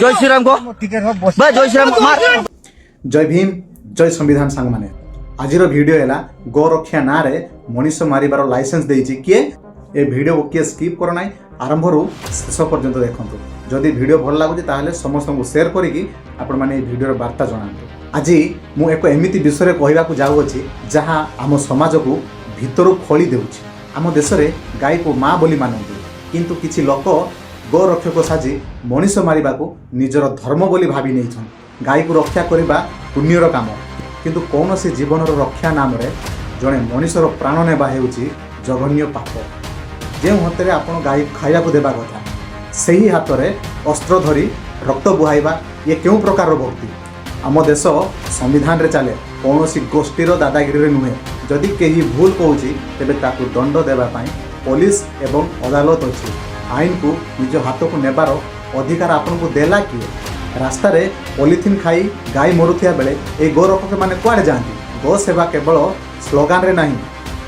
ଜୟ ଶ୍ରୀରାମ କହ ବା, ଜୟ ଶ୍ରୀରାମ ମାର। ଜୟ ଭୀମ, ଜୟ ସମ୍ବିଧାନ। ସାଙ୍ଗମାନେ, ଆଜିର ଭିଡ଼ିଓ ହେଲା ଗୋରକ୍ଷା ନାଁରେ ମଣିଷ ମାରିବାର ଲାଇସେନ୍ସ ଦେଇଛି କିଏ? ଏ ଭିଡ଼ିଓକୁ କିଏ ସ୍କିପ୍ କର ନାହିଁ, ଆରମ୍ଭରୁ ଶେଷ ପର୍ଯ୍ୟନ୍ତ ଦେଖନ୍ତୁ। ଯଦି ଭିଡ଼ିଓ ଭଲ ଲାଗୁଛି, ତାହେଲେ ସମସ୍ତଙ୍କୁ ସେୟାର କରିକି ଆପଣମାନେ ଏହି ଭିଡ଼ିଓର ବାର୍ତ୍ତା ଜଣାନ୍ତୁ। ଆଜି ମୁଁ ଏକ ଏମିତି ବିଷୟରେ କହିବାକୁ ଯାଉଅଛି, ଯାହା ଆମ ସମାଜକୁ ଭିତରୁ ଖୋଳି ଦେଉଛି। ଆମ ଦେଶରେ ଗାଈକୁ ମା ବୋଲି ମାନନ୍ତି, କିନ୍ତୁ କିଛି ଲୋକ ଗୋରକ୍ଷକ ସାଜି ମଣିଷ ମାରିବାକୁ ନିଜର ଧର୍ମ ବୋଲି ଭାବି ନେଇଛନ୍ତି। ଗାଈକୁ ରକ୍ଷା କରିବା ପୁଣ୍ୟର କାମ, କିନ୍ତୁ କୌଣସି ଜୀବନର ରକ୍ଷା ନାମରେ ଜଣେ ମଣିଷର ପ୍ରାଣ ନେବା ହେଉଛି ଜଘନ୍ୟ ପାପ। ଯେଉଁ ହାତରେ ଆପଣ ଗାଈ ଖାଇବାକୁ ଦେବା କଥା, ସେହି ହାତରେ ଅସ୍ତ୍ର ଧରି ରକ୍ତ ବୁହାଇବା, ଇଏ କେଉଁ ପ୍ରକାରର ଭକ୍ତି? ଆମ ଦେଶ ସମ୍ବିଧାନରେ ଚାଲେ, କୌଣସି ଗୋଷ୍ଠୀର ଦାଦାଗିରିରେ ନୁହେଁ। ଯଦି କେହି ଭୁଲ କହୁଛି, ତେବେ ତାକୁ ଦଣ୍ଡ ଦେବା ପାଇଁ ପୋଲିସ ଏବଂ ଅଦାଲତ ଅଛି। ଆଇନକୁ ନିଜ ହାତକୁ ନେବାର ଅଧିକାର ଆପଣଙ୍କୁ ଦେଲା କିଏ? ରାସ୍ତାରେ ପଲିଥିନ୍ ଖାଇ ଗାଈ ମରୁଥିବା ବେଳେ ଏଇ ଗୋରକ୍ଷକମାନେ କୁଆଡ଼େ ଯାଆନ୍ତି? ଗୋ ସେବା କେବଳ ସ୍ଲୋଗାନରେ ନାହିଁ,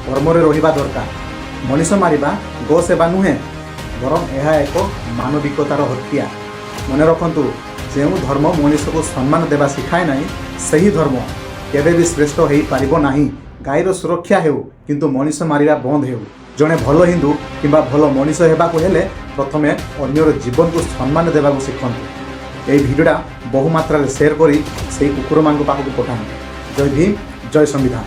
କର୍ମରେ ରହିବା ଦରକାର। ମଣିଷ ମାରିବା ଗୋ ସେବା ନୁହେଁ, ବରଂ ଏହା ଏକ ମାନବିକତାର ହତ୍ୟା। ମନେ ରଖନ୍ତୁ, ଯେଉଁ ଧର୍ମ ମଣିଷକୁ ସମ୍ମାନ ଦେବା ଶିଖାଏ ନାହିଁ, ସେହି ଧର୍ମ କେବେ ବି ଶ୍ରେଷ୍ଠ ହୋଇପାରିବ ନାହିଁ। ଗାଈର ସୁରକ୍ଷା ହେଉ, କିନ୍ତୁ ମଣିଷ ମାରିବା ବନ୍ଦ ହେଉ। ଜଣେ ଭଲ ହିନ୍ଦୁ କିମ୍ବା ଭଲ ମଣିଷ ହେବାକୁ ହେଲେ ପ୍ରଥମେ ଅନ୍ୟର ଜୀବନକୁ ସମ୍ମାନ ଦେବାକୁ ଶିଖନ୍ତୁ। ଏହି ଭିଡ଼ିଓଟା ବହୁ ମାତ୍ରାରେ ସେୟାର କରି ସେଇ କୁକୁରମାନଙ୍କ ପାଖକୁ ପଠାନ୍ତୁ। ଜୟ ଭୀମ, ଜୟ ସମ୍ବିଧାନ।